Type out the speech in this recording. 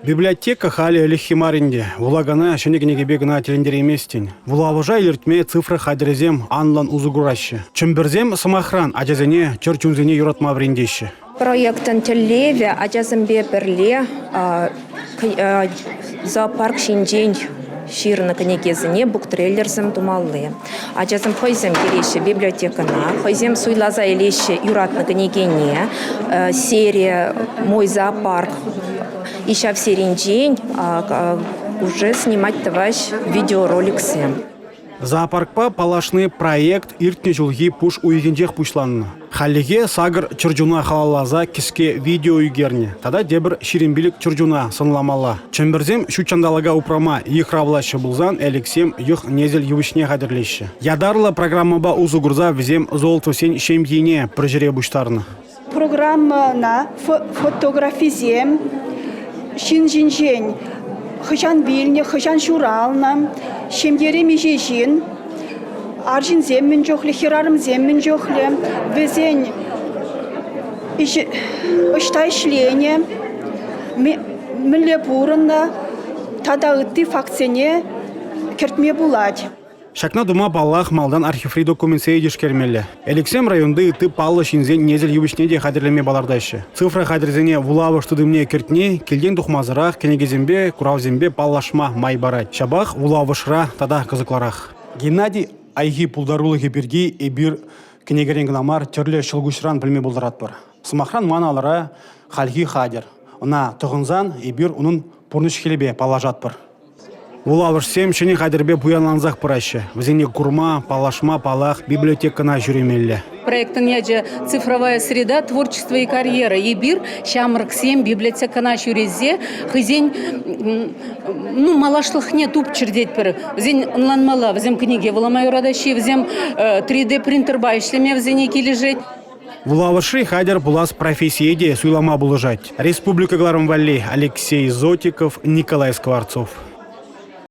Библиотека халӗ ӗлӗкхи мар ӗнтӗ. Вулакана ҫӗнӗ кӗнекепе кӑна тӗлӗнтерейместӗн. Вулавӑша илӗртме цифра хатӗрӗсем анлӑн усӑ кураҫҫӗ. Чӗмпӗрсем, сӑмахран, ачасене чӗр чунсене юратма вӗрентеҫҫӗ. Проектӑн тӗллевӗ ачасемпе пӗрле зоопарк ҫинчен ҫырнӑ кӗнекесене буктрейлерсем тумалли. Ачасем хӑйсем килеҫҫӗ библиотекӑна, хӑйсем суйласа илеҫҫӗ юратнӑ кӗнекене, серия «Мой зоопарк». И ҫав серинчен уже снимать тӑваҫ видеороликсем. Зоопаркпа паллашни проект иртнӗ ҫулхи пуш уйӑхӗнчех пуҫланнӑ. Хальлӗхе сакӑр чӗрчуна халалласа кӗске видео ӳкернӗ тата тепӗр 25 чӗрчуна сӑнламалла. Чӗмпӗрсем ҫут ҫанталӑка упрама йыхравлаҫҫӗ пулсан элӗксем йӑх-несӗл йывӑҫне хатӗрлеҫҫӗ. Ятарлӑ программӑпа усӑ курса вӗсем Золотовсен ҫемйине пӗр ҫӗре пуҫтарнӑ. Программӑна фотографисем ҫын ҫинчен хӑҫан вилнӗ, хӑҫан ҫуралнӑ, ҫемьере миҫе ҫын, арҫынсем мӗн чухлӗ, хӗрарӑмсем мӗн чухлӗ, вӗсен ӑҫта ӗҫленӗ, мӗнле пурӑннӑ тата ытти фактсене кӗртме пулать. Ҫакна тума, паллах, малтан архиври документсене тишкермелле. Элӗксем районти ытти паллӑ ҫынсен несӗл йывӑҫне те хатӗрлеме палӑртаҫҫӗ. Цифра хатӗрӗсене вулавӑш тытӑмне кӗртни килтен тухмасӑрах кӗнекесемпе, куравсемпе паллашма май парать. Ҫапах вулавӑшра тата кӑсӑклӑрах. Геннадий Айхи пултарулӑхӗ пирки эпир кӗнекерен кӑна мар, тӗрлӗ ҫӑлкуҫран пӗлме пултаратпӑр. Сӑмахран, ман алӑра хальхи хатӗр. Ӑна тӑхӑнсан эпир унӑн пурнӑҫ-хӗлӗпе паллашатпӑр. Вулавӑшсем ҫӗнӗ хатӗрпе пуянлансах пыраҫҫӗ. Вӗсене курма, паллашма, паллах, библиотекӑна ҫӳремелле. Проектӑн ячӗ «Цифровая среда. Творчество и карьера». Эпир ҫамрӑксем библиотекӑна ҫӳресе хӑйсен ну, малашлӑхне тупчӑр тетпӗр. Вӗсен ӑнланмалла, вӗсем кӗнеке вулама юратаҫҫӗ, вӗсем 3D принтерпа ӗҫлеме вӗсене килӗшет. Вулавӑшри хатӗр пулас профессие те суйлама пулӑшать. Республика кӑларӑм валли Алексей Зотиков, Николай Скворцов.